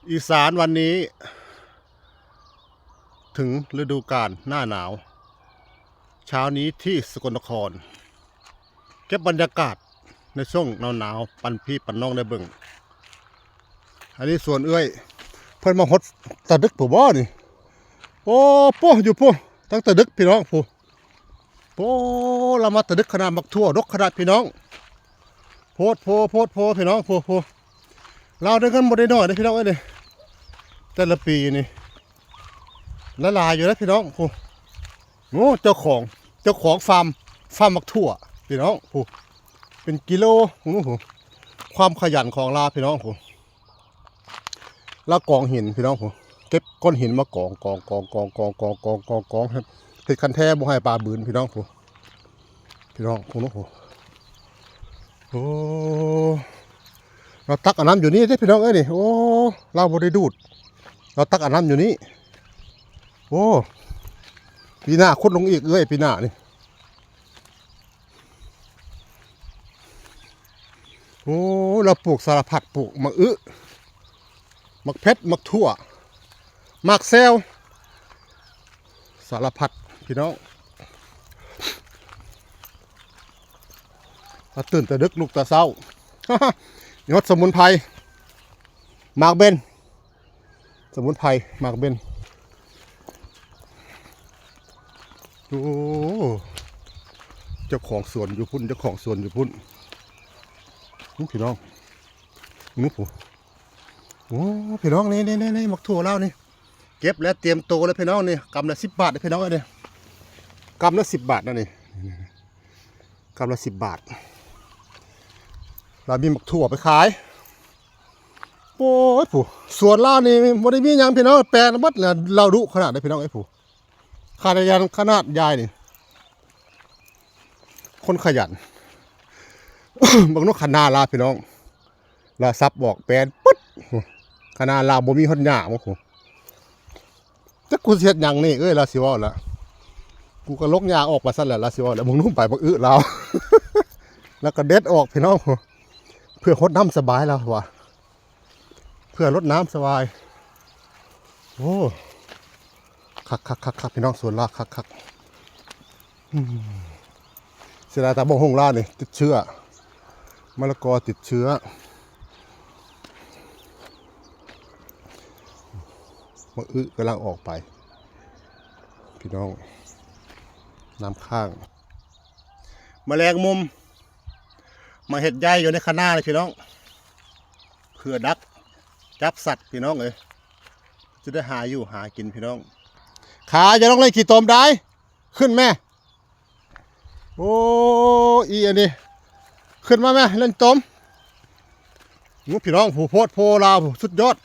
ອີສານວັນນີ້ ເຖິງລະດູການໜ້າໜາວ. ເຊົ້ານີ້ທີ່ສະກົນນະຄອນ ເກັບບັນຍາກາດໃນຊ່ວງໜາວໆ ປັນພີ່ປັນນ້ອງໄດ້ເບິ່ງ. ອັນນີ້ສວນເອື້ອຍ ເພິ່ນມາຮອດຕາດຶກພຸ້ນບໍ່ນີ້. ໂອ້ ໂປ ຢູ່ພຸ້ນ ຕັ້ງແຕ່ດຶກພີ່ນ້ອງພຸ້ນ. ໂອ້ ລາວມາແຕ່ດຶກຂະໜາດ. ໝາກຖົ່ວດົກຂະໜາດພີ່ນ້ອງ. ໂພດໂພ ໂພດໂພພີ່ນ້ອງ ໂພ ໂພ. ລາວໄດ້ເງິນບໍ່ໄດ້ໜ້ອຍເດ້ພີ່ນ້ອງເອີຍນີ້ ແຕ່ລະປີນີ້ ຫຼາຍໆຢູ່ເດ້ພີ່ນ້ອງ ໂພ. ໂອ້ ເຈົ້າຂອງ ເຈົ້າຂອງຟາມ ຟາມໝາກຖົ່ວພີ່ນ້ອງ ໂພ. ເປັນກິໂລ ໂອ້ໂຫ ຄວາມຂະຫຍັນຂອງລາວພີ່ນ້ອງ ໂພ. ລາວກອງຫີນພີ່ນ້ອງ ໂພ ເກັບກ້ອນຫີນມາກອງ ກອງ ກອງ ກອງ ກອງ ກອງ ກອງ ກອງ ກອງ ເຮັດຄັນແທບໍ່ໃຫ້ປາບືນພີ່ນ້ອງ ໂພ. ພີ່ນ້ອງ ໂພ ໂອ້ ລາວຕັກເອົານ້ຳຢູ່ນີ້ເດ້ພີ່ນ້ອງເອີຍນີ້. ໂອ້ ລາວບໍ່ໄດ້ດູດ ລາວຕັກເອົານ້ຳຢູ່ນີ້. ໂອ້ ປີໜ້າຂຸດລົງອີກເອື້ອຍ ປີໜ້ານີ້. ໂອ້ ລາວປູກສາລະພັດ ປູກໝາກອຶ ໝາກເຜັດ ໝາກຖົ່ວ ໝາກແຊວ ສາລະພັດພີ່ນ້ອງ. ລາວຕື່ນແຕ່ດຶກ ລຸກແຕ່ເຊົ້າ ມີຮອດສະໝຸນໄພ ໝາກເບັນ ສະໝຸນໄພໝາກເບັນ. ໂອ້ ເຈົ້າຂອງສວນຢູ່ພຸ້ນ ເຈົ້າຂອງສວນຢູ່ພຸ້ນ. ໂອ້ ພີ່ນ້ອງ ໂອ້ ໂອ້ ພີ່ນ້ອງ ນີ້ໆໆ ໝາກຖົ່ວລາວນີ້ ເກັບແລ້ວຕຽມໂຕແລ້ວພີ່ນ້ອງນີ້. ກຳລະສິບບາດເດ້ພີ່ນ້ອງເອີຍ ນີ້ ກຳລະສິບບາດນະນີ້. ກຳລະສິບບາດ ລາວມີໝາກຖົ່ວໄປຂາຍ. ໂອ້ຍ ຜູ້ ສວນລາວນີ້ບໍ່ໄດ້ມີຫຍັງພີ່ນ້ອງ ແປນໝົດແລ້ວ. ລາວດຸຂະໜາດໃດພີ່ນ້ອງເອີຍ ຜູ້ ຂະຫຍັນຂະໜາດຍາຍນີ້ ຄົນຂະຫຍັນ. ເບິ່ງດູຂະໜາດລາວພີ່ນ້ອງ ລາວສັບອອກແປນປຶດ. ຂະໜາດລາວບໍ່ມີຮອດຫຍ້າບໍ່ ຜູ້. ຈັກກູຊິເຮັດຫຍັງນີ້ເອີຍ ລາວຊິເວົ້າລະ ກູກະລົກຫຍ້າອອກວ່າຊັ້ນແຫຼະ ລາວຊິເວົ້າລະ. ເບິ່ງດູໃບບັກອຶລາວ ລາວກະເດັດອອກພີ່ນ້ອງ ເພື່ອຫົດນ້ຳສະບາຍລາວວ່າ ເພື່ອຫົດນ້ຳສະບາຍ. ໂອ້ ຄັກໆໆໆ ພີ່ນ້ອງ ສວນລາວຄັກໆ. ອືມ ເສຍດາຍຕຳບັກຫຸ່ງລາວນີ້ຕິດເຊື້ອ ມະລະກອຕິດເຊື້ອ. ບັກອຶກຳລັງອອກໄປພີ່ນ້ອງ ນ້ຳຄ້າງ. ມະແລງມຸມມາເຮັດໃຍຢູ່ໃນຄະນານີ້ພີ່ນ້ອງ ເພື່ອດັກຈັບສັດພີ່ນ້ອງເອີຍ ຈະໄດ້ຫາຢູ່ຫາກິນພີ່ນ້ອງ. ຂາຢ່າລົງເລີຍຂີ້ຕົມໄດ໋ ຂຶ້ນແມ່. ໂອ້ ອີອັນນີ້ ຂຶ້ນມາແມ່ ເຫຼັ້ນຕົມ. ໂອ້ ພີ່ນ້ອງ ຜູ້ໂພດໂພລາວ ສຸດຍອດ.